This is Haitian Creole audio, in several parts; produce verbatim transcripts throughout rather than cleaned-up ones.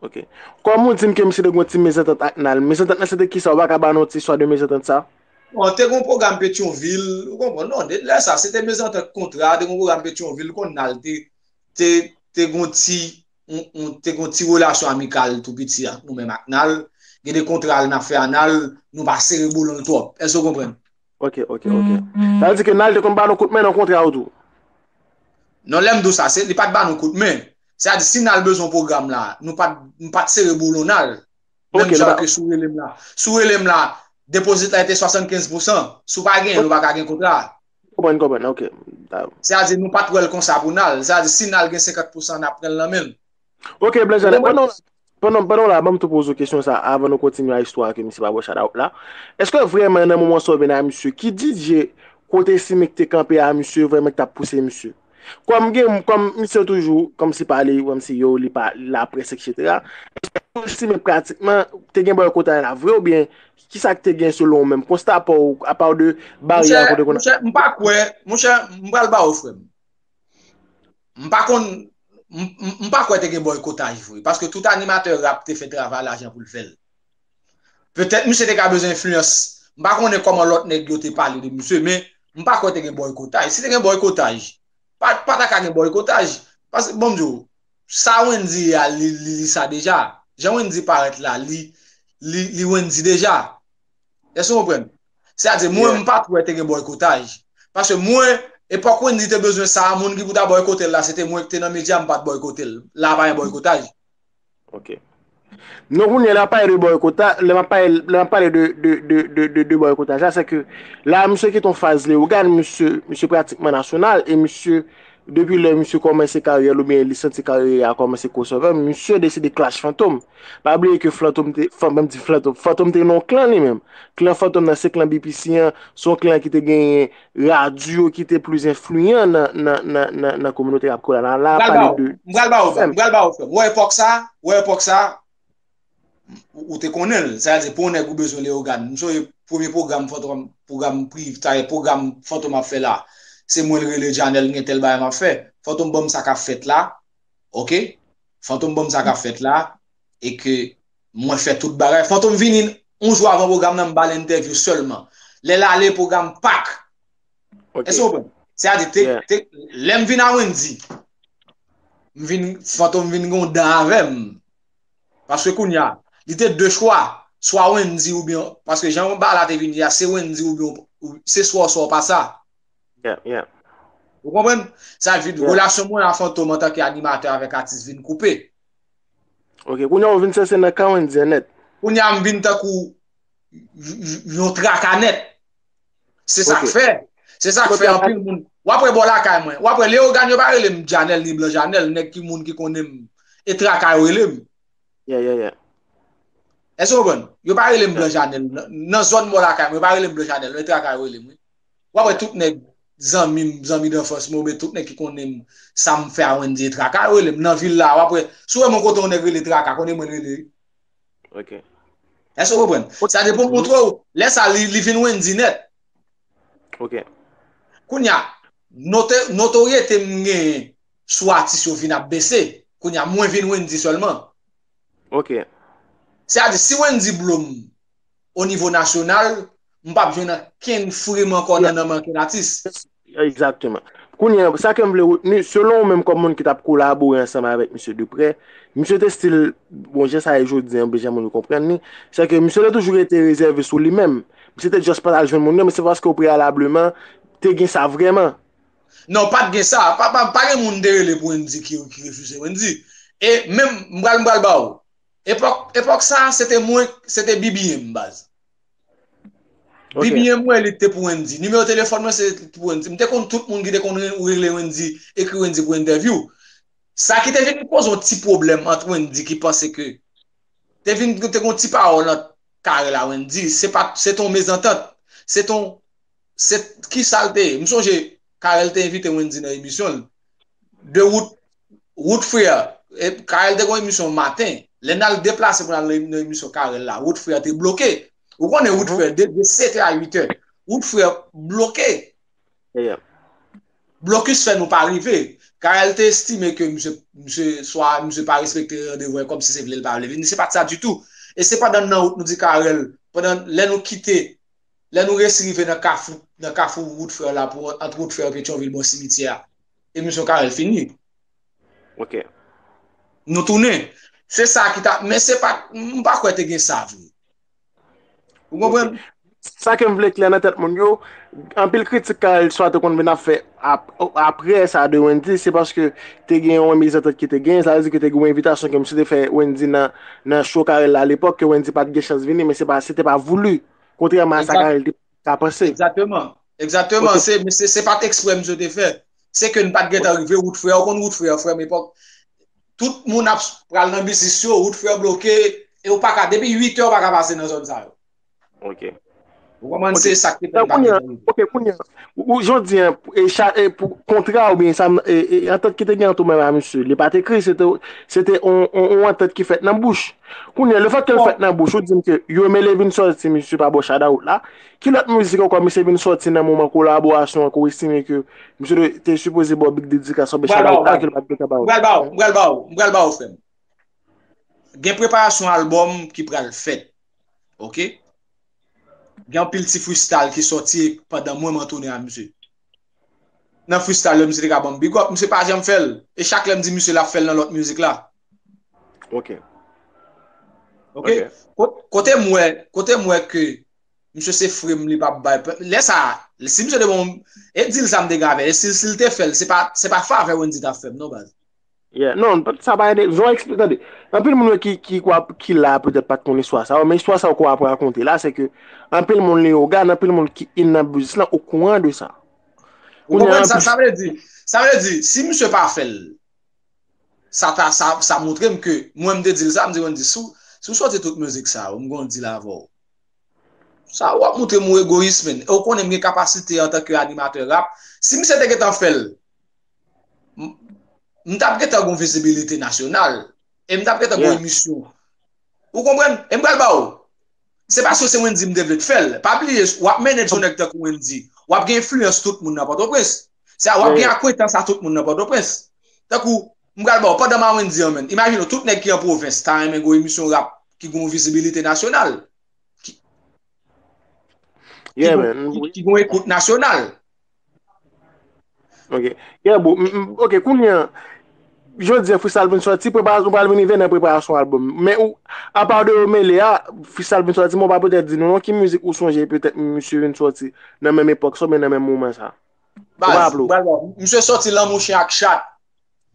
Ok. Kòm ou di m ke misye te gen yon ti mezantant ak Nal, mezantant lan se te kisa? Ou pa ka ban nou ti istwa de mezantant sa? Bon, te gen yon pwogram Petyonvil, ou konprann? Non, de lè sa, se te mezantant kontra, te gen yon pwogram Petyonvil, konn Nal te, te, te gen yon ti, yon, yon, te gen yon ti relasyon amikal tou piti a, nou menm ak Nal, gen de kontra n ap fè a Nal, nou pa sere bolon l twòp. Èske w konprann? Ok, ok, ok. Sa vle di ke Nal te konn ba nou kout men nan kontra yo tou? Non, lè m di w sa, se, li pa t ba nou kout men. Sètadi, si Nal bezwen pwogram la, nou pa t, nou pa t sere bolon Nal. Menm jan ke si w rele m la. Si w rele m la, depozit la te swasannkenz pousan. Si w pa genyen, nou pa ka gen kontra. Konprann, konprann, ok. Sètadi, nou pa t wè l konsa pou Nal. Sètadi, si Nal gen senkant pousan, n ap pran l nan men l. Ok, Blan Janet, pandan w la, pandan, pandan w la, ban m tou poze w kesyon sa avan nou kontinye a istwa ke misye pa ba w shout out la. Èske vrèman nan moman sa w vin a misye, ki D J kote Simic te kanpe a misye, vrèman ki t ap pouse misye? Kòm gen, kòm misye toujou, kòmsi pale, kòmsi yo, li pa laprès, etsetera. Èske Simic pratikman te gen bòykotaj la vre oubyen kisa ki te gen selon w menm? Konsta pa w, apa w de baryè a kote konn. Monchè, m pa kwè, monchè, m pral ba w frè m. M pa konn, m, m, m pa kwè te gen bòykotaj vre. Paske tout animatè rap te fè travay la jan pou l fè l. Petèt misye te ka bezwen enfliyans. M pa konnen kòman lòt nèg yo te pale de misye, men m pa kwè te gen bòykotaj. Si te gen bòykotaj, pa, pa ta ka gen bòykotaj. Paske, bon, m di w, sa Wendy ye a, li, li, li sa deja. Jan Wendy parèt la, li, li, li Wendy deja. Èske w konprann? Sètadi, mwen, m pa t wè te gen bòykotaj. Paske mwen, epòk Wendy te bezwen sa a, moun ki pou ta bòykote l la, se te mwen ki te nan medya, m pa t bòykote l. La pa gen bòykotaj. Ok. Non, kounye a, lè m ap pale de bòykotaj, lè m ap pale, lè m ap pale de, de, de, de, de, de bòykotaj la, se ke la, misye kite yon faz Leyogàn, misye, misye pratikman nasyonal, e misye, depi lè misye kòmanse karyè l oubyen li santi karyè a kòmanse crossover, misye deside clash Fantom. Pa bliye ke Fantom te, Fan-, menm di Fantom, Fantom te nan yon klan li menm. Klan Fantom nan se klan B P C an, se yon klan ki te genyen radyo ki te plis enfliyan nan, nan, nan, nan, nan kominote rap kreyòl la. La, la, pale de. M pral ba w, m pral ba w, m pral ba w, frè m. Wè epòk sa, wè epòk sa, ou te konnen l. Sa vle di, pou yon nèg ou bezwen Leyogàn. M sonje premye pwogram Fantom, pwogram priv, sa vle di pwogram Fantom ap fè la. Se mwen l rele Janèl, gen tèl bagay m ap fè. Fantom ban m sa k ap fèt la. Ok? Fantom ban m sa k ap fèt la. E ke mwen fè tout bagay. Fantom vini yon jou avan pwogram nan, m ba l entèvyou sèlman. Lè l ale, pwogram pak. Èske w konprann? Sètadi, te, te, lè m vin a Wendy, m vin, Fantom vin gen yon dan avè m. Paske kounye a, li te de chwa, swa Wendy oubyen, paske jan bagay la te vin ye a, se Wendy oubyen, ou, se swa w, swa w pa sa. Ou konprann? Sa vin, relasyon mwen a Fantom antanke animatè avèk atis vin koupe. Ok, kounye a ou vin sanse nan ka Wendy an nèt. Kounye a m vin tankou y-, y-, yon traka nèt. Se sa k fè. Se sa k fè anpil moun. W ap wè bò lakay mwen. W ap wè Leyogàn yo pa rele m Janèl ni Blan Janèl. Nèg ki moun ki konnen m. E traka yo rele m. Yeah, yeah, yeah. Èske w konprann? Yo pa rele m Blan Janèl. Nan, nan zòn bò lakay mwen, yo pa rele m Blan Janèl. E traka yo rele m, wi. W ap wè tout nèg, zanmi m, zanmi danfans mwen, oubyen tout nèg ki konnen m, sa m fè a Wendy e traka yo rele m. Nan vil la, w ap wè, si w wè mwen kote yon nèg rele traka, konnen mwen rele. Ok. Èske w konprann? Sa te pou montre w, lè sa li, li vin Wendy nèt. Ok. Kounye a, note-, notoryete m genyen sou atis yo vin ap bese. Kounye a, mwen vin Wendy sèlman. Ok. Sètadi, si Wendy blo m o nivo nasyonal, m p ap jwenn ankenn fri m ankò nan, nan men ankenn atis. Egzakteman. Kounye a, sa ke m vle retni, selon ou menm kòm moun ki t ap kolabore ansanm avèk misye de prè, misye te still, bon, jan sa ye jodi an, Benjamin, ou konprann li, se ke misye te toujou rete rezève sou li menm. Misye te just pa t al jwenn moun nan, men se paske o preyalableman, te gen sa vrèman. Non, pa t gen sa. Pa, pa, pa gen moun te rele pou Wendy ki, ki refize Wendy. E menm, m pral, m pral ba w. Epòk, epòk sa, se te mwen, se te B B M, baz. Ok. B B M mwen, li te pou Wendy. Nimewo telefòn mwen, se pou Wendy. M te konn tout moun ki te konn re-, rele Wendy, ekri Wendy pou entèvyou. Sa ki te vin poze yon ti pwoblèm ant Wendy ki panse ke te vin, te gen yon ti pawòl ant Carel a Wendy. Se pa, se te yon mezantant. Se te yon, se, ki sa l te ye? M sonje Carel te envite Wendy nan emisyon l. De wout, wout frè, e, Carel te gen yon emisyon maten. Lè n al deplase pou n al nan, nan emisyon Carel la, wout frè te bloke. Ou konnen wout frè, de, de sèt è a uit è. Wout frè bloke. Yeah. Blokis fè nou pa rive. Carel te estime ke misye, misye, swa misye pa respekte randevou, kòmsi se vle l pa vle vini. Se pa t sa ditou. E se pandan n nan wout nou di Carel, pandan lè nou kite, lè nou resi rive nan kafou, nan kafou wout frè la, pou ant wout frè Petyonvil bò simityè a, emisyon Carel fini. Ok. Nou tounen. Se sa ki ta, men se pa, m pa kwè te gen sa vre. Ou konprann? Sa ke m vle klè nan tèt moun yo, anpil kritik Carel Swa te konn vin ap fè ap, apre sa de Wendy, se paske te gen yon mezantant ki te gen, sa vle di ke te gen yon envitasyon ke misye te fè Wendy nan, nan show Carel la alepòk, ke Wendy pa t gen chans vini, men se pa, se te pa voulu, kontrèman a sa Carel te ka panse. Egzakteman. Egzakteman. Se, se, se pa t eksprè misye te fè. Se ke n pa t gentan rive wout frè, ou konn wout frè, frè m epòk. Tout moun ap pral nan biznis yo, wout frè bloke, e ou pa ka, depi uit è ou pa ka pase nan zòn sa yo. Ok. Ou konprann, se sa k te fè n pa t gentan rive. Ok, kounye a, ou, ou, jan w di an, e cha, e pou kontra oubyen sa, e, e antant ki te gen ant ou menm a misye, li pa t ekri, se te, se te on, on, on antant ki fèt nan bouch. Kounye a, lefèt ke l fèt nan bouch, ou di m ke yo mele vin sòti misye pa bò Shadawout la, ki lòt mizik ankò misye vin sòti nan moman kolaborasyon an ke w estime ke misye te, te sipoze ba w big dedikas oubyen Shadawout la ke l pa t gentan ba w? M pral ba w, m pral ba w, m pral ba w, frè m. Gen preparasyon albòm ki pral fèt. Ok? Gen anpil ti freestyle ki sòti pandan mwen m antounen a misye. Nan freestyle yo, misye te ka ban m big up, misye pa janm fè l. E chak lè m di misye l ap fè l nan lòt mizik la. Ok. Ok? Kote m wè, kote m wè ke misye se frè m, li p ap bay. Lè sa, si misye te bon, e deal sa m te gen avè l, e si, si l te fè l, se pa, se pa favè Wendy t ap fè m, non, baz. Yeah, non, sa pa ede. Jan w eksplike, tande. Anpil moun yo ki, ki, kwa, ki la, petèt pa t konn istwa sa yo, men istwa sa yo ke w ap rakonte la, se ke anpil moun li ogan, anpil moun ki in nan biznis lan okouran de sa. Ou konprann sa? Sa vle di, sa vle di, si misye pa fè l, sa ta, sa, sa montre m ke, mwen m te di l sa, m di, Wendy, si w, si w sòti tout mizik sa yo, m gon deal avè w. Sa w ap montre m ou egoyis, menn. E w konnen m gen kapasite antanke animatè rap. Si misye te gentan fè l, m, m t ap gentan gon vizibilite nasyonal. E m t ap gentan gon emisyon. Ou konprann? E m pral ba w. Se paske se Wendy m te vle t fè l. Pa bliye, w ap manage yon nèg tankou Wendy. W ap gen enfliyans tout moun nan Pòtoprens. Sa, w ap gen akwentans a tout moun nan Pòtoprens. Tankou, m pral ba w, pandan m a Wendy an, menn. Imajine w, tout nèg ki an pwovens ta renmen gon emisyon rap ki gon vizibilite nasyonal. Ki, Yeah, man. Ki, ki gon ekout nasyonal. Ok. Yeah, bro. M, m, ok, kounye a, jodi a freestyle vin sòti, preparasyon, nou pral vin rive nan preparasyon albòm. Men ou, apa de yo mele a, freestyle vin sòti, men ou pa petèt di nou non ki mizik ou sonje petèt misye vin sòti nan menm epòk sa, oubyen nan menm moman sa. Ou pa Baz, raple w? Baz, misye sòti Lanmouche ak Chat,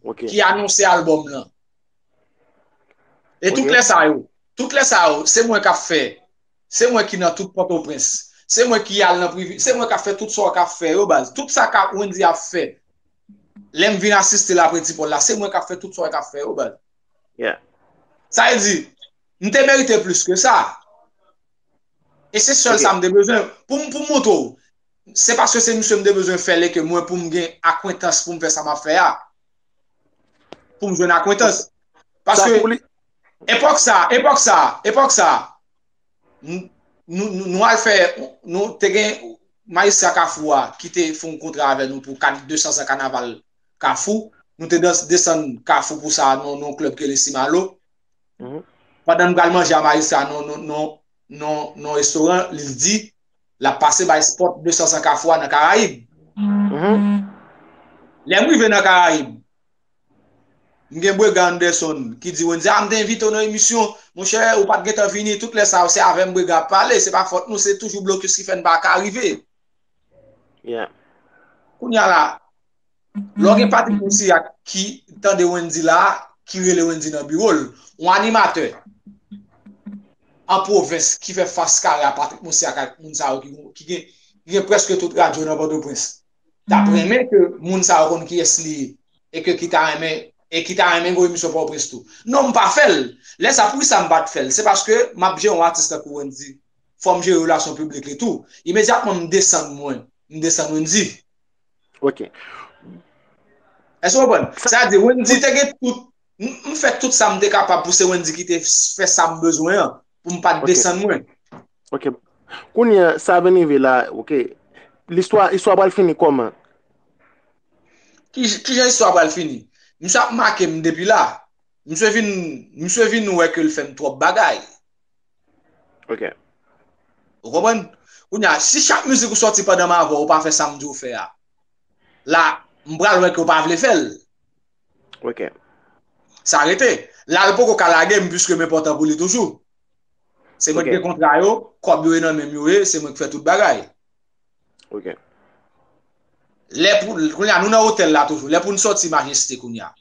Ok. ki anonse albòm lan. E tout Ok. Lè sa yo, tout lè sa yo, se mwen k ap fè. Se mwen ki nan tout Pòtoprens. Se mwen ki al nan privi. Se mwen k ap fè tout sa w k ap fè yo, baz. Tout sa k ap Wendy ap fè. Lè m vin asiste l apre Ti Pòl la, se mwen k ap fè tout sa w k ap fè yo, baz. Yeah. Sa vle di, m te merite plis ke sa. E se sèl Ok. Sa m te bezwen. Pou m, pou m montre w, se paske se misye m te bezwen fè l e ke mwen, pou m gen akwentans pou m fè sa m ap fè a. Pou m jwenn akwentans. Sa Paske pou li. Epòk sa, epòk sa, epòk sa, n-, nou, nou, nou al fè, nou te gen majistra Kafou a ki te fè yon kontra avè nou pou kat, de san zan kanaval Kafou. Nou te dans, desann Kafou pou sa, nan, nan yon klèb ki rele Simalo. Mhm. Pandan n pral manje a majistra nan, nan, nan, nan, nan restoran, li di, l ap pase bay spot de san zan Kafou a nan Karayib. Mhm. Lè m rive nan Karayib, m gen Brega Anderson ki di, Wendy, a, m te envite w nan emisyon. Monchè, ou pa t gentan vini, tout lè sa yo, se avè m Brega ap pale, se pa fòt nou, se toujou blokis ki fè n pa ka rive. Yeah. Kounye a la, lè w gen Patrick Moussia ki tande Wendy la, ki rele Wendy nan biwo l, yon animatè an pwovens ki fè fas kare a Patrick Moussia ak moun sa yo ki, ki gen, ki gen prèske tout radyo nan Pòtoprens. T ap renmen ke moun sa yo konn kiyès li ye e ke ki ta renmen, e ki ta renmen gwo emisyon Pòtoprens tou. Non, m pa fè l. Lè sa, poukisa m pa t fè l? Se paske m ap jere yon atis tankou Wendy. Fò m jere relasyon piblik li tou. Imedyatman m desann mwen, m desann Wendy. Ok. Èske w konprann? Sa vle di, Wendy te gen tout, m, m fè tout sa m te kapab pou se Wendy ki te fè sa m bezwen an, pou m pa t Ok. Desann mwen. Ok. Kounye a, sa vin rive la, ok. Listwa, istwa pral fini kòman? Ki, ki jan istwa pral fini? Misye ap make m depi la. Misye vin, misye vin wè ke l fè m twòp bagay. Ok. Ou konprann? Kounye a, si chak mizik ou sòti pandan m avè w, ou pa fè sa m di w fè a, la, m pral wè ke w pa vle fè l. Ok. Sa rete. La, l poko ka lage m, piske m enpòtan pou li toujou. Se mwen ki Ok. gen kontra yo, kòb yo e nan men m yo ye, se mwen ki fè tout bagay. Ok. Lè pou, kounye a, nou nan otèl la toujou. Lè pou n sòti Majeste kounye a.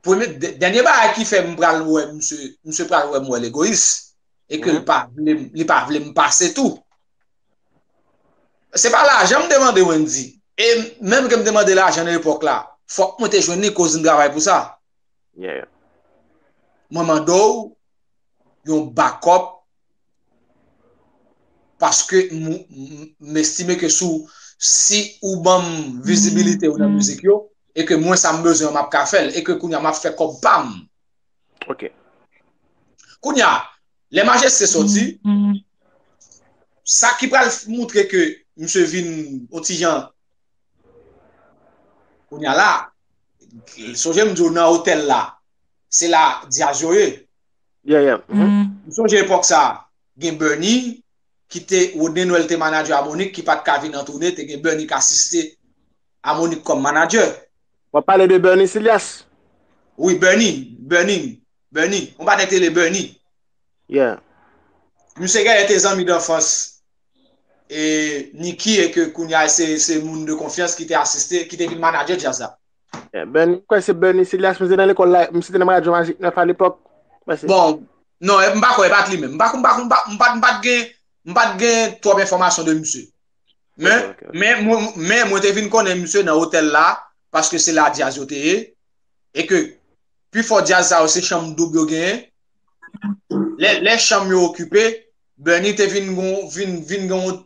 Premye, dè- dènye bagay ki fè m pral wè misye, misye pral wè m wè l egoyis. E ke l Mhm. pa vle m, li pa vle m pase tou. Se pa lajan m te mande Wendy. E menm ke m te mande lajan nan epòk la, fòk mwen te jwenn li koz m travay pou sa. Yeah, yeah. Mwen mande w yon backup paske m, m, m estime ke sou, si ou ban m vizibilite ou nan mizik yo, e ke mwen sa m bezwen an m ap ka fè l, e ke kounye a m ap fè kòb pa m. Ok. Kounye a, lè Majeste sòti, sa ki pral moutre ke misye vin yon ti jan, kounye a la, sonje m di w nan otèl la, se la dyaz yo ye. Yeah, yeah. Mhm. M sonje epòk sa, gen Bernie, ki te, Rodney Noël te manadjè Amonique, ki pa t ka vin an toune, te gen Bernie k asiste Amonique kòm manadjè. W ap pale de Bernie Silias? Wi, Bernie, Bernie, Bernie. Yon pa nèg te rele Bernie. Yeah. Misye genyen te zanmi danfans e Nicky e ke kounye a se, se moun de konfyans ki te asiste, ki te vin manadjè dyaz la. Yeah. Bernie, m kwè se Bernie Silias, misye te nan lekòl la, misye te nan Radyo Majik nèf a lepòk. M kwè se Bon, non, m pa kwè, e pa t li menm. M pa, m pa, m pa, m pa, m pa t gen, m pa t gen twòp enfòmasyon de misye. Men, Ok, ok. men, mwen, men mwen te vin konnen misye nan otèl la, paske se la dyaz yo te ye, e ke pifò dyaz sa yo se chanm doub yo genyen. Lè, lè chanm yo okipe, Bernie te vin gon, vin, vin gon,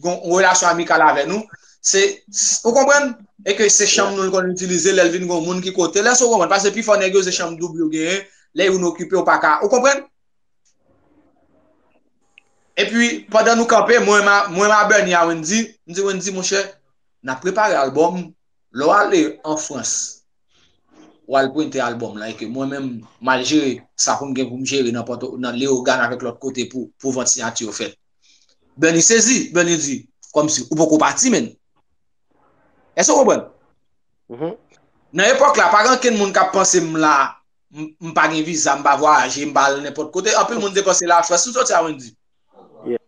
gon relasyon amikal avè nou. Se, s- ou konprann? E ke se chanm nou l konn itilize lè l vin gon moun ki kote. Lè sa w konprann, paske pifò nèg yo se chanm doub yo genyen, lè youn okipe ou pa ka. Ou konprann? Epi, pandan nou kanpe, mwen ma, mwen ma Bernie a Wendy, m di Wendy, monchè, n ap prepare albòm, lè w ale an Frans, w al prente albòm la, e ke mwen menm, m al jere sa pou m gen pou m jere nan Pòto, nan Leyogàn avèk lòt kote pou, pou vant siyati yo fèt. Bernie sezi, Bernie di, kòmsi, ou poko pati, menn. Èske w konprann? Mhm. Nan epòk la, pa gen ankenn moun k ap panse m la, m, m pa gen viza, m pa vwayaje, m pa al nenpòt kote. Anpil moun te panse la Frans m sòti a Wendy. Yeah.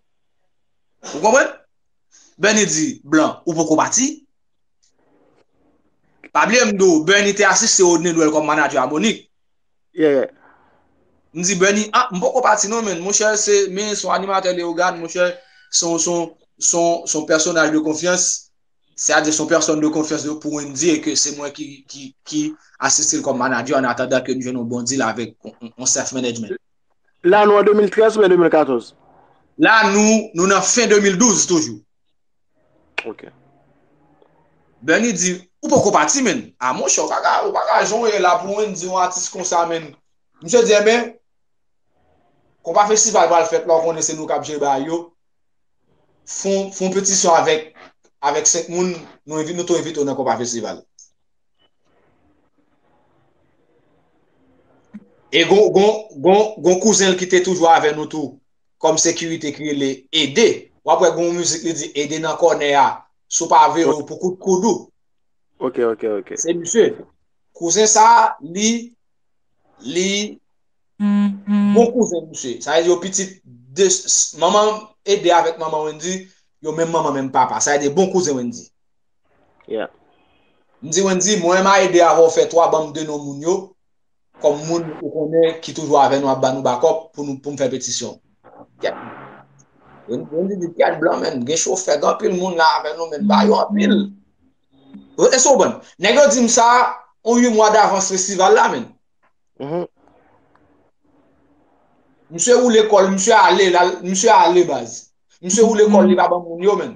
Ou konprann? Bernie di, Blan, ou poko pati? Pa bliye m di w, Bernie te asiste Rodney Noël kòm manadjè Amonique. Yeah, yeah. M di, Bernie, ah, m poko pati non, menn. Monchè, se, men se yon animatè Leyogàn, monchè, se yon, se yon, se yon, se yon pèsonaj de konfyans. Sètadi se yon pèsòn de konfyans de, pou Wendy e ke se mwen ki, ki, ki asiste l kòm manadjè an atandan ke nou jwenn yon bon deal avèk yon, yon, yon self management. La nou an de mil trèz oubyen de mil katòz? La nou, nou nan fen de mil douz toujou. Ok. Bernie di, ou poko pati, menn. A monchè, ou pa ka, ou pa ka jan w ye la pou Wendy yon atis konsa, menn. Misye di, enben, konpa festival pral fèt la, ou konnen se nou k ap jere bagay yo. Fon, fon petisyon avèk, avèk senk moun, nou envi-, nou tou envite w nan konpa festival. E gon, gon, gon, gon kouzen l ki te toujou avè nou tou, kòm sekirite ki rele Ede. W ap wè gon mizik li di Ede nan kònè a, si w pa veye w pou kout koud ou. Ok, ok, ok. Se misye. Kouzen sa, li, li bon kouzen misye. Sa vle di yo pitit de, s- manman Ede avèk manman Wendy, yo menm manman, menm papa. Sa vle di bon kouzen Wendy. Yeah. M di Wendy, mwen m a Ede avè w fè twa, ban m de non moun yo. Kòm moun ou konnen ki toujou avè nou ap ba nou bakòp pou nou, pou m fè petisyon. Kèt. Wendy di, kèt Blan, menn, gen chofè, gen anpil moun la avè nou, menn, ba yo anpil. Èske w konprann? Nèg yo di m sa, on uit mwa davans festival la, menn. Mhm. Misye woule kò l, misye ale, la, misye ale, baz. Misye woule kò l, li pa ban moun yo, menn.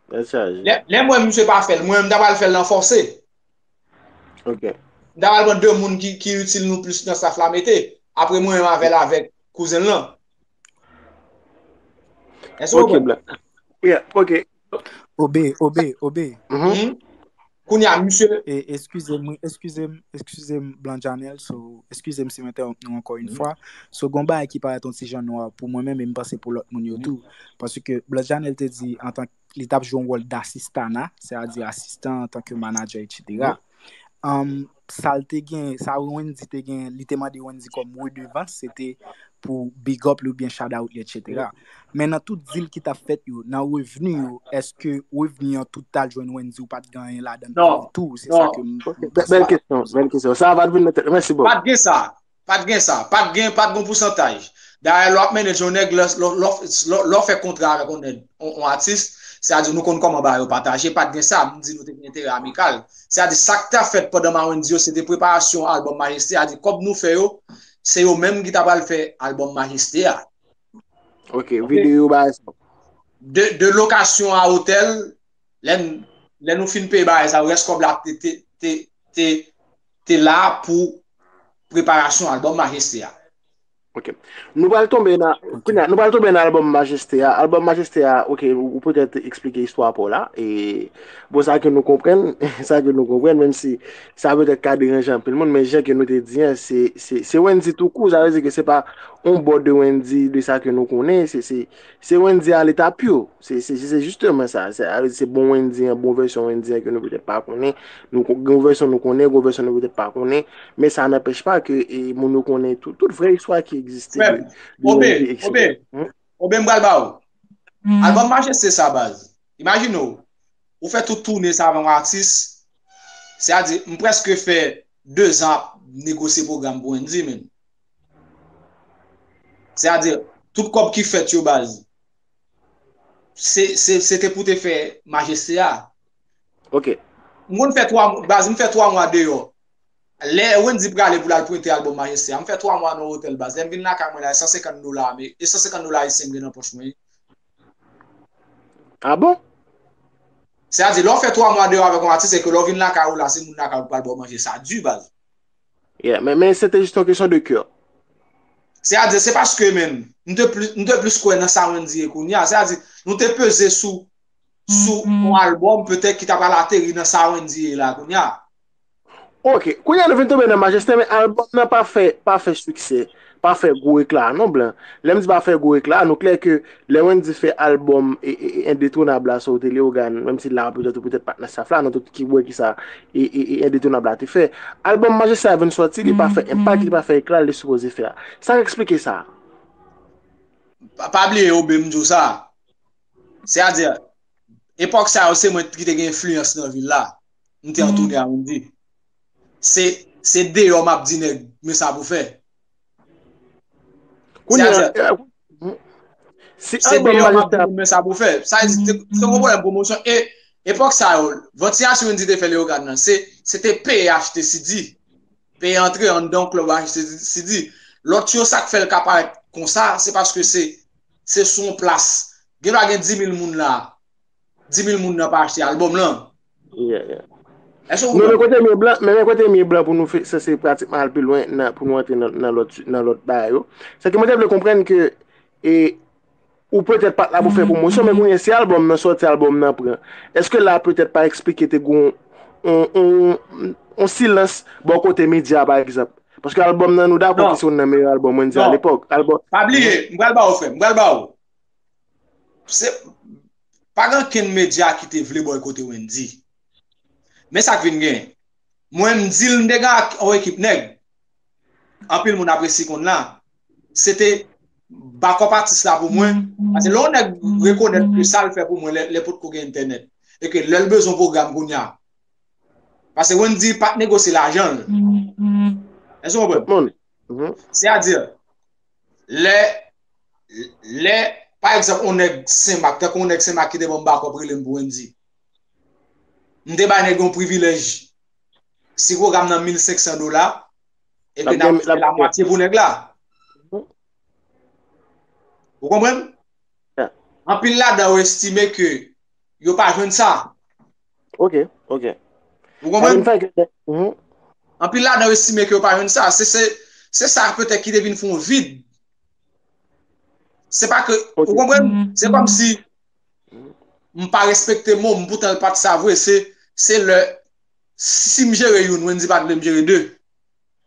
Tèt chaje. Lè, lè m wè misye pa fè l, mwen menm m ta pral fè l nan fòse. Ok. M ta pral pran de moun ki, ki itil nou plis nan staff la mete. Apre mwen menm avè l avèk kouzen l lan. Èske w Ok, konprann? Blan. Yeah, ok. Obe, Obe, Obe. Mhm. Mhm. Kounye a, misye. E, eskize m, eskize m, eskize m, Blanc Janel, so, eskize m si m entèwonp nou ankò yon fwa. So, gon bagay ki parèt yon ti jan nwa pou mwen menm, e m panse pou lòt moun yo tou. Paske Blanc Janel te di, antan li t ap jwe yon wòl dasistana, sètadi asistan antanke manadjè, etsetera. Um, sa l te gen, sa Wendy te gen, li te mande Wendy kòm redevans, se te pou big up li oubyen shout out li, etsetera. Men nan tout deal ki t ap fèt yo, nan revni yo, èske revni an tout t al jwenn Wendy ou pa t gen anyen ladan l pou li tou? Se sa ke m. Bèl kesyon, bèl kesyon. Sa va t vin nan tèt. Mèsi, Bob. Pa t gen sa. Pa t gen sa. Pa t gen, pa t gen pousantaj. Dayè, lè w ap manage yon nèg, lè w fè kontra avèk yon nèg, yon atis, sètadi nou konn kòman bagay yo pataje, pa t gen sa, m di nou te gen enterè amikal. Sètadi sa k t ap fèt pandan Mawendy yo, se te preparasyon albòm Majeste a, di kòb nou fè yo, se yo menm ki ta pral fè albòm Majeste a. Ok, videyo bagay sa. De, de lokasyon a otèl, lè, lè nou fin peye bagay sa, rès kòb la te, te, te, te, te la pou preparasyon albòm Majeste a. Ok. Nou pral tonbe nan kounye a, nou pral tonbe nan albòm Majeste a. Albòm Majeste a, ok, ou, ou petèt eksplike istwa pa w la. E bon, sa ke nou konprann, sa ke nou konprann, menm si sa petèt ka deranje anpil moun, men jan ke nou te di an, se, se, se Wendy tou kou, sa vle di ke se pa yon bò de Wendy de sa ke nou konnen, se, se, se Wendy a leta pure. Se, se, se jisteman sa. Se, a vle di se bon Wendy an, bon vèsyon Wendy an ke nou petèt pa konnen. Nou, gon vèsyon nou konnen, gon vèsyon nou petèt pa konnen. Men sa n anpèch pa ke e, moun yo konnen tout, tout vrè istwa ki egziste. Frè m, Obe, Obe, Obe, m pral ba ou. Albòm Majeste sa, baz. Imajine w, ou fè tout toune sa avè yon atis. Sètadi, m prèske fè de zan ap negosye pwogram pou Wendy, menm. Sètadi, tout kòb ki fèt yo, baz, se, se, se te pou te fè Majeste a. Ok. M konn fè twa, baz, m fè twa mwa deyò. Lè Wendy prale pou l al prente albòm Majeste a, m fè twa mwa nan otèl, baz. Lè m vin lakay mwen la, e san senkant dola, e san senkant dola ayisyen m gen nan pòch mwen. Ah bon? Sètadi, lè w fè twa mwa deyò avèk yon atis, e ke lè w vin lakay ou la, se moun lakay ou k pral ba w manje, sa di, baz. Yeah, men, men se te jis yon kesyon de kè. Sètadi, se paske, menm, m te plis, m te plis kwè nan sa Wendy ye kounye a. Sètadi, nou te peze sou, sou yon albòm, petèt ki ta pral ateri nan sa Wendy ye la kounye a. Ok, kounye a nou vin tonbe nan Majeste, men albòm nan pa fè, pa fè siksè, pa fè gwo ekla non, Blan. Lè m di pa fè gwo ekla, nou klè ke lè Wendy fè albòm e, e, e, Endetounab la, sa w te Leogane, menm si la petèt ou petèt pa t nan staff la, nou tout ki wè ki sa e, e, e, Endetounab la te fè. Albòm Majeste a vin sòti, li pa fè enpak, li pa fè ekla li sipoze fè a. Sa k eksplike sa? Pa, pa bliye, Obe, m di w sa. Sètadi, epòk sa yo, se mwen ki te gen enfliyans nan vil la. M te an toune a Wendy. Se, se deyò m ap di nèg, men sa pou fè. Kounye a, si albòm Majeste a. Men sa pou fè. Sa, se, se yon pwoblèm pwomosyon. E, epòk sa yo, vantilasyon Wendy te fè Leogane nan, se, se te peye achte C D. Peye antre anndan yon klèb achte C D. Lòt yo, sa k fè l ka parèt konsa, se paske se, se sou yon plas. Gen dwa gen dis mil moun la. Dis mil moun nan pa achte albòm lan. Èske w konprann? Men kote m ye, Blan, men kote m ye, Blan, pou nou fè, se, se pratikman al pi lwen nan, pou nou antre nan, nan lòt, nan lòt bagay yo. Se ke mwen te vle konprann ke e, ou petèt pa t la pou fè pwomosyon, men kounye a si albòm nan sòti, albòm nan pran. Èske la petèt pa eksplike te gon yon, yon, yon silans bò kote medya, pa egzanp? Paske albòm nan, nou dakò ki se youn nan meyè albòm Wendy a lepòk. Albòm. Pa bliye, m pral ba w, frè m, m pral ba w. Se, pa gen ankenn medya ki te vle bòykote Wendy. Men sa k vin gen. Mwen, m di l, m te gen ak yon ekip nèg. Anpil moun apresye konn la. Se te bakòp atis la pou mwen. Paske lè yon nèg rekonèt ke sa l fè pou mwen, lè, lè potko gen entènèt. E ke lè l bezwen pwogram kounye a. Paske Wendy pa t negosye lajan l. Èske w konprann? Sètadi, lè, lè, pa egzanp, yon nèg Senmak, tankou yon nèg Senmak ki te ban m bakòp rele m pou Wendy. M te bay nèg yon privilèj. Si pwogram nan mil senk san dola, epi n ap fè lamwatye pou nèg la. Ou konprann? Anpil ladan yo estime ke yo pa jwenn sa. Ok, ok. Ou konprann? Anpil ladan yo estime ke yo pa jwenn sa. Se, se, se sa petèt ki te vin fè yon vid. Se pa ke, ou konprann? Se kòmsi m pa respekte mo m, poutan l pa t sa vre. Se, se lè Si m jere youn, Wendy pa t vle m jere de.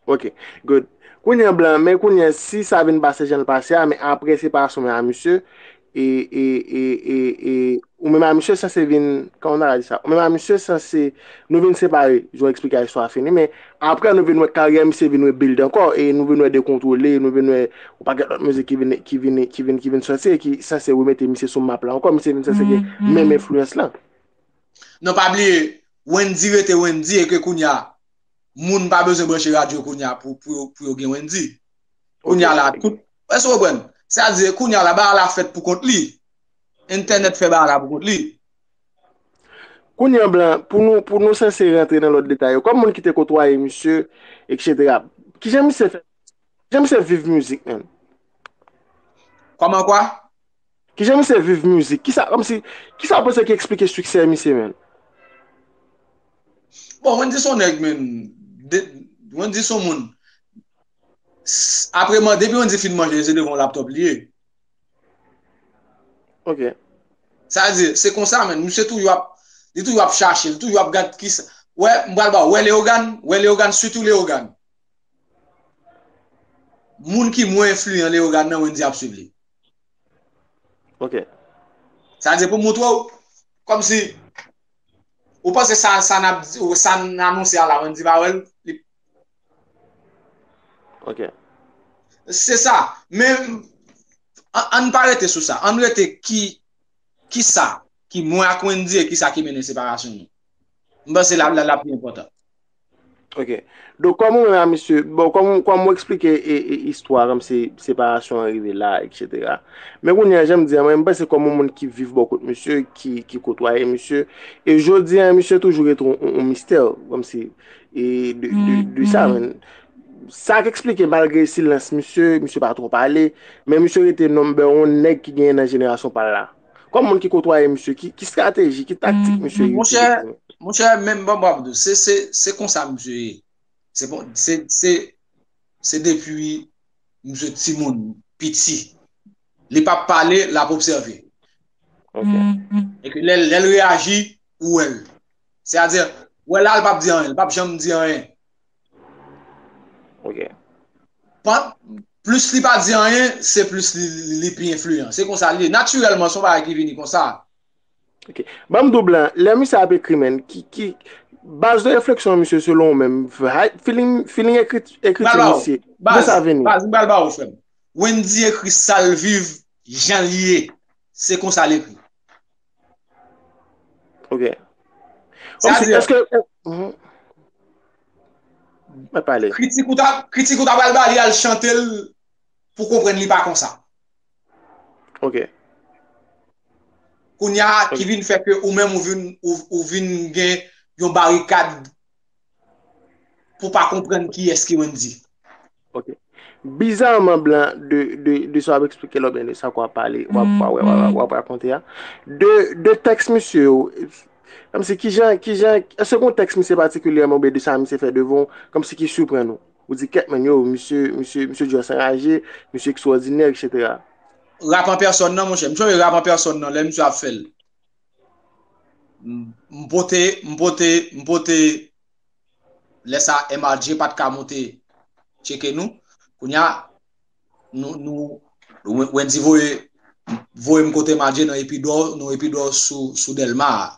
Ok, good. Kounye an blan, men kounye an, si sa vin pase jan l pase a, men apre separasyon mwen a misye, e, e, e, e, e, ou menm a misye sanse vin, kòman m ta ka di sa? Ou menm a misye sanse, nou vin separe, jan w eksplike a istwa a fini, men apre nou vin wè karyè misye vin rebuild ankò, e nou vin wè Dekontwole, nou vin wè yon pakèt lòt mizik ki vin, ki vin, ki vin, ki vin sòti, e ki sanse remete misye sou map la ankò, misye vin sanse gen menm enfliyans lan. Non, pa bliye, Wendy rete Wendy e ke kounye a, moun pa bezwen branche radyo kounye a pou, pou, yo- pou yo gen Wendy. Kounye a la, tout. Èske w konprann? Sètadi, kounye a la, bagay la fèt pou kont li. Entènèt fè bagay la pou kont li. Kounye an blan, pou nou, pou nou sanse rantre nan lòt detay yo, kòm moun ki te kotwaye misye, et cetera. Kijan misye fè, kijan misye viv mizik, menm? Kòman kwa? Kijan misye viv mizik? Kisa, kòmsi, kisa w panse ki eksplike siksè misye, menm? Bon, Wendy se yon nèg, menm. De- Wendy se yon moun. S- Apre, man, depi Wendy fin manje, se devan laptop li ye. Ok. Sa vle di, se konsa, menm. Misye toujou ap, li toujou ap chache, li toujou ap gad kisa. Wè, m pral ba w, wè Leogane, wè Leogane, sitou Leogane. Moun ki mwen enfliyan Leogane nan, Wendy ap swiv li. Ok. Sa vle di pou montre w, kòmsi, ou panse sa, sa n ap di, ou sa n anonse a la, Wendy pa wè l, li Ok. Se sa. Men, an, ann pa rete sou sa. Ann rete ki, kisa ki mwen ak Wendy e kisa ki mennen separasyon nou. M panse la, la, la pi enpòtan. Ok. Donk, kòm ou menm a misye, bon, kòm, kòm ou eksplike e, e, istwa, kòmsi separasyon an rive la, et cetera. Men kounye a, jan m di a, mwen, m panse kòm yon moun ki viv bò kot misye, ki, ki kotwaye misye, e jodi a, misye toujou rete yon, yon, yon mistè, kòmsi, e de, de, de sa, men. Sa k eksplike, malgre silans misye, misye pa twò pale, men misye rete number one nèg ki genyen nan jenerasyon pa l la. Kòm moun ki kotwaye misye, ki, ki estrateji, ki taktik misye itilize? Monchè, monchè, menm ban m ap di w, se, se, se konsa misye ye. Se bon, se, se, se depi misye timoun, piti. Li p ap pale, l ap obsève. Ok. E ke lè, lè l reyaji, ou wè l. Sètadi, wè la, l p ap di anyen, l p ap janm di anyen. Ok. Plis li pa di anyen, se plis li, li, li pi enfliyan. Se konsa li ye. Natirèlman, se yon bagay ki vini konsa. Ok. Ban m di w blan, lè misye ap ekri, menm, ki, ki, baz de refleksyon misye selon ou menm, feeling, feeling ekriti misye, de sa vini. Baz, m pral ba ou, frè m. Wendy ekri sa l viv, jan l ye. Se konsa l ekri. Ok. Kòmsi, èske, mhm. Mwen pale. Kritik ou ta, kritik ou ta pral ba li al chante l pou konprann li pa konsa. Ok. Kounye a, ki vin fè ke ou menm ou vin, ou, ou vin gen yon barikad pou pa konprann kiyès ki Wendy. Ok. Bizaman blan de, de, de sa w ap eksplike la, oubyen de sa k w ap pale, w ap, w ap, w ap, w ap rakonte a. De, de tèks misye yo, kòmsi kijan, kijan, èske gon tèks misye patikilyèman oubyen de sa misye fè devan w, kòmsi ki siprann ou? Ou di kèt menm yo, misye, misye, misye just anraje, misye ekstwòdinè, et cetera. Rap an pèsòn nan, monchè. M sonje rap an pèsòn nan, lè misye ap fè l. M, m pote, m pote, m pote, lè sa M R J pa t ka monte tcheke nou. Kounye a, nou, nou, Wendy voye, voye m kote M R J nan Epidò, nan Epidò sou, sou Dèlma a.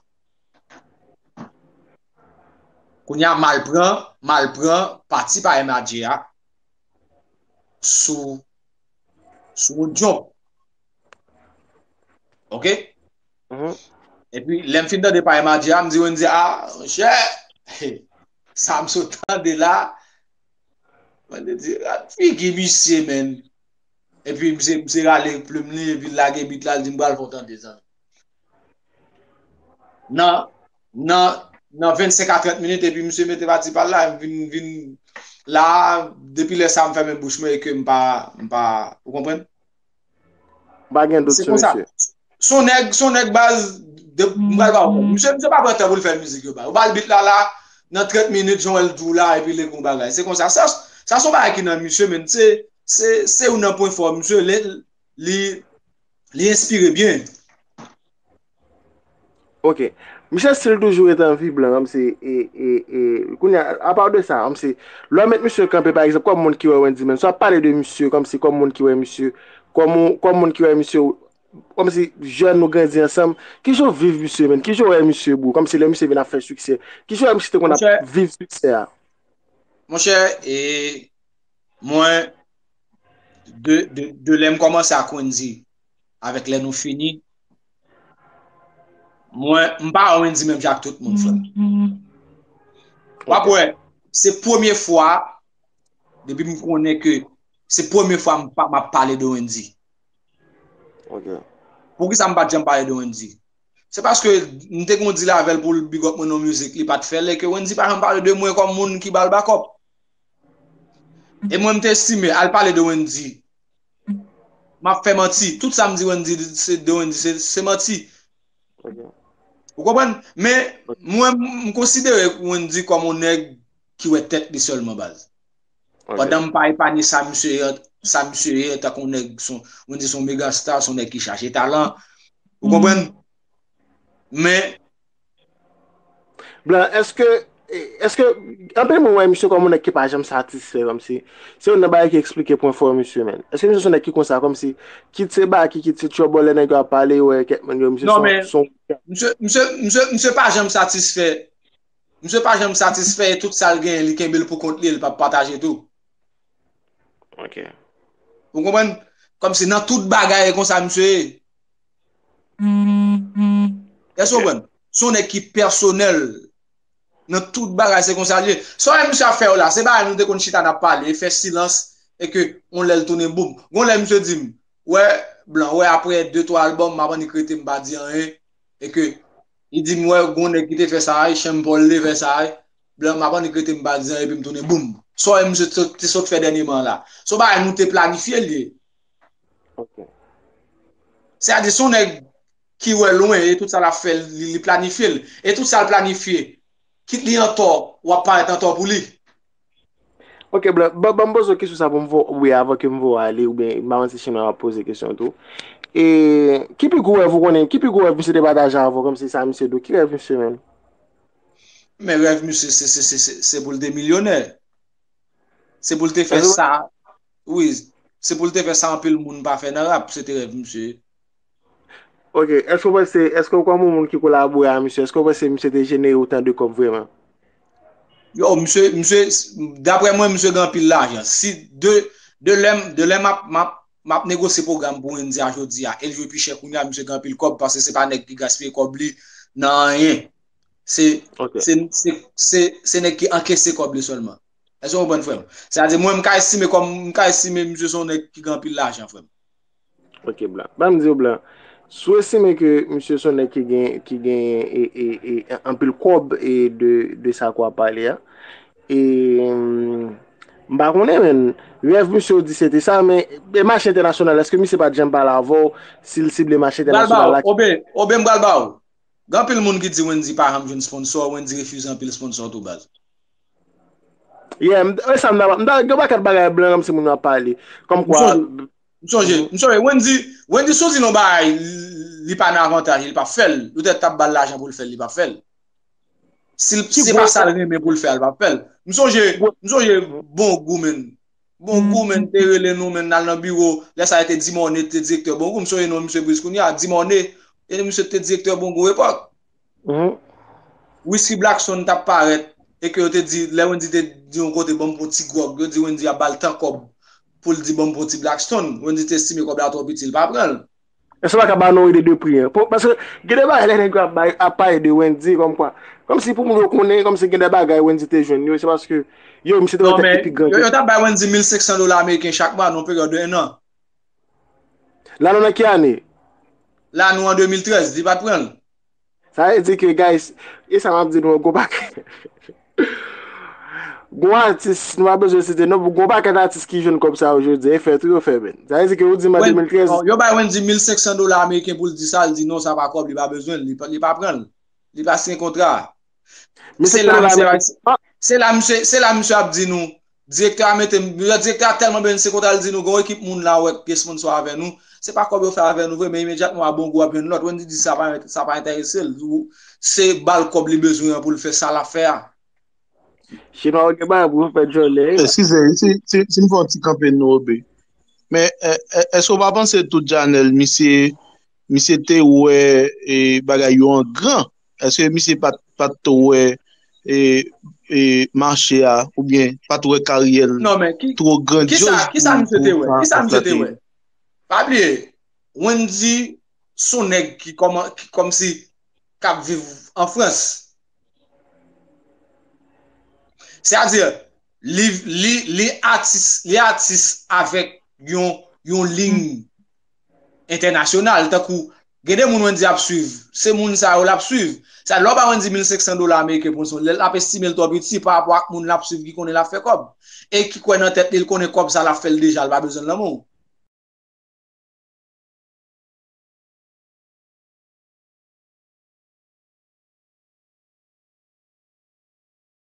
Kounye a, m al pran, m al pran pati pa M R J a sou, sou yon jump. Ok? Mhm. Epi, lè m fin tande pa M R J a, m di Wendy, a, monchè, sa m sot tande la, mwen te di, gad figi misye, menm. Epi misye, misye rale plim li, epi l lage bit la, l di m pral fè w tande, zanmi. Nan, nan, nan vennsenk a trant minit, epi misye mete pati pa l la, m vin, vin la, depi lè sa a, m fèmen bouch mwen e ke m pa, m pa, ou konprann? M pa gen dout sou misye. Se konsa. Son nèg, son nèg baz, de, m pral ba w. Misye, misye pa pran tan pou l fè mizik yo ba. Ou ba l bit la, la, nan trant minit, jan w wè l di w la, epi l ekri yon bagay. Se konsa. Sa, sa son bagay ki nan misye, men se, se, se youn nan pwen fò misye, li, li, li enspire byen. Ok. Misye still toujou ret anvi blan, kòmsi, e, e, e, kounye a, apa de sa, kòmsi, lè w met misye kanpe, pa egzanp, kòm moun ki wè Wendy, menm si w ap pale de misye, kòmsi, kòm moun ki wè misye, kòm, kòm moun ki wè misye, kòmsi, jèn nou grandi ansanm, kijan w viv misye, menm, kijan w wè misye, bro, kòmsi lè misye vin ap fè siksè, kijan w wè misye te konn ap viv siksè a? Monchè, e, mwen, de, de, de lè m kòmanse ak Wendy, avèk lè nou fini, mwen, m pa wè Wendy menm jan ak tout moun, frè m. W ap wè, se premye fwa, depi m konnen ke se premye fwa m pa, m ap pale de Wendy. Ok. Poukisa m pa t janm pale de Wendy? Se paske m te gen yon deal avè l pou l big up mwen nan mizik, li pa t fè l, e ke Wendy pa janm pale de mwen kòm moun ki ba l bakòp. E mwen, m te estime, al pale de Wendy, m ap fè manti. Tout sa m di Wendy, se de Wendy, se, se manti. Ok. Ou konprann? Men, mwen, m konsidere Wendy kòm yon nèg ki wè tèt li sèlman, baz. Ok. Pandan m pa epanye sa misye ye, sa misye ye, tankou yon nèg, son, Wendy se yon mega star, se yon nèg ki chaje talan. Ou konprann? Men, Blan, èske, èske, anpil moun wè misye kòm yon nèg ki pa janm satisfè, kòmsi, se youn nan bagay ki eksplike pwen fò misye, menn. Èske misye se yon nèg ki konsa, kòmsi, kit se baki, kit se trouble, lè nèg yo ap pale, yo wè kèk moun yo, misye Non, se men- se yon Misye, misye, misye, misye pa janm satisfè. Misye pa janm satisfè e tout sa l genyen, li kenbe l pou kont li, li p ap pataje tou. Ok. Ou konprann? Kòmsi nan tout bagay, e konsa misye ye. Èske w konprann? Se yon nèg ki pèsonèl. Nan tout bagay, se konsa li ye. Sa w wè misye ap fè yo la, se bagay nou te konn chita n ap pale, e fè silans, e ke yon lè l tounen boum. Gon lè misye di m, wè, Blan, wè, apre de, twa albòm, m ap annik rete, m pa di anyen. E ke, li di m, wè, gon nèg ki te fè sa, e Sean Paul te fè sa, e Blan, m ap annik rete, m pa di anyen, epi m tounen boum. Sa w wè misye te, te sot fè dènyèman la. Se yon bagay nou te planifye l ye. Ok. Sètadi, se yon nèg ki wè lwen, e tout sa l ap fè, li, li planifye l. E tout sa l planifye, kit li antò, w ap parèt antò pou li. Ok, Blan, ban, ban m poze w kesyon sa pou m vo, wi, avan ke m vo ale, oubyen, m pa konn si Chimè w ap poze kesyon tou. E, ki pi gwo rèv ou konnen, ki pi gwo rèv misye te pataje avè w, kòmsi sa misye di w, ki rèv misye, menn? Men rèv misye, se, se, se, se, se pou l te milyonè. Se pou l te fè sa, wi, se pou l te fè sa anpil moun pa fè nan rap, se te rèv misye. Ok, èske w panse, èske w kòm yon moun ki kolabore a misye, èske w panse misye te jenere otan de kòb vrèman? Yo, misye, misye, daprè mwen, misye gen anpil lajan. Si de, de lè m, de lè m ap, m ap, m ap negosye pwogram pou Wendy a jodi a, e l jwe pi chè kounye a, misye gen anpil kòb, paske se pa nèg ki gaspiye kòb li nan anyen. Se, Ok. se, se, se, se nèg ki ankese kòb li sèlman. Èske w konprann, frè m? Sètadi, mwen, m ka estime kòm, m ka estime misye se yon nèg ki gen anpil lajan, frè m. Ok, Blan. Ban m di w, Blan. Si w estime ke misye se yon nèg ki gen, ki gen e, e, e, anpil kòb e de, de sa ke w ap pale a, e, mm, m pa konnen, menn. Rèv misye w di se te sa, men e mache entènasyonal, èske misye pa t janm pale avè w si l sible mache entènasyonal la? Obe, obe m pral ba w. Gen anpil moun ki di Wendy pa janm jwenn sponsò, Wendy refize anpil sponsò tou, baz. Yeah, m, e sa m ta, m ta, gen yon pakèt bagay blan kòmsi moun yo ap pale. Kòmkwa. M sonje, m sonje, Wendy, Wendy si w di l yon bagay, li pa nan avantaj li, li p ap fè l. Ou te t ap ba l lajan pou l fè l, li p ap fè l. Si l, se pa sa l renmen pou l fè a, li p ap fè l. M sonje, m sonje Bon Gou, menn. Bon Gou, menn, te rele nou, menn, n al nan biwo. Lè sa a, te Dimòne te direktè Bon Gou. M sonje non misye Briz kounye a, Dimòne. E misye te direktè Bon Gou epòk. Whisky Blackstone t ap parèt, e ke yo te di, lè Wendy te di yon kote, "Ban m pran ti gwòg," yo di Wendy ap ba l tan kòb pou l di, "Ban m pran ti Blackstone." Wendy te estime kòb la twò piti, l pa pran l. Èske w pa ka ba nou ide de pri an? Paske gen de bagay lè nèg yo ap bay, ap pale de Wendy, kòmkwa, kòmsi pou moun yo konnen, kòmsi gen de bagay Wendy te jwenn yo, se paske, yo, misye te wè tèt li pi gran. Yo, yo t ap bay Wendy mil senk san dola ameriken chak mwa nan yon peryòd de en an. La nou nan ki ane? La nou an de mil trèz, li pa t pran l. Sa vle di ke, guys, e sa m ap di nou, gon pakèt, gon atis, nou pa bezwen site non, gon pakèt atis ki jwenn kòb sa yo jodi a, e fè tou yo fè, menn. Sa vle di ke ou di m an de mil trèz. Yo bay Wendy mil senk san dola ameriken pou l di sa, l di non, sa pa kòb, li pa bezwen l, li pa, li pa pran l. Li pa siyen kontra. Se la misye, se la misye, se la misye ap di nou, Direktè a mete m, direktè a tèlman benyen se kontra, li di nou gen yon ekip moun la wè ki sponsor avè nou. Se pa kòb yo fè avè nou vre, men imedyatman w a bon gou w ap jwenn lòt. Wendy di sa pa, sa pa enterese l. Se ba l kòb li bezwen an pou l fè sa l ap fè a. Chinwa yo gen bagay pou yo fè djòlè. Eskize, si, si, si m fè yon ti kanpe nou, Obe. Men, èske w pa panse tout Janèl, misye, misye te wè bagay yo an gran? Èske misye pa t wè mache a, oubyen pa t wè karyè l two grandyoz? Kisa misye te wè? Kisa misye te wè? Pa bliye, Wendy se yon nèg ki kòman, ki kòmsi k ap viv an Frans. Sètadi, li, li, li atis, li atis avèk yon, yon liy entènasyonal, tankou gen de moun Wendy ap swiv, se moun sa yo l ap swiv. Sa lè w ba Wendy mil senk san dola ameriken pou yon son, lè l ap estime l twò piti pa rapò ak moun l ap swiv ki konnen l ap fè kòb e ki kwè nan tèt li, l konnen kòb sa l ap fè l deja, l pa bezwen l nan men w.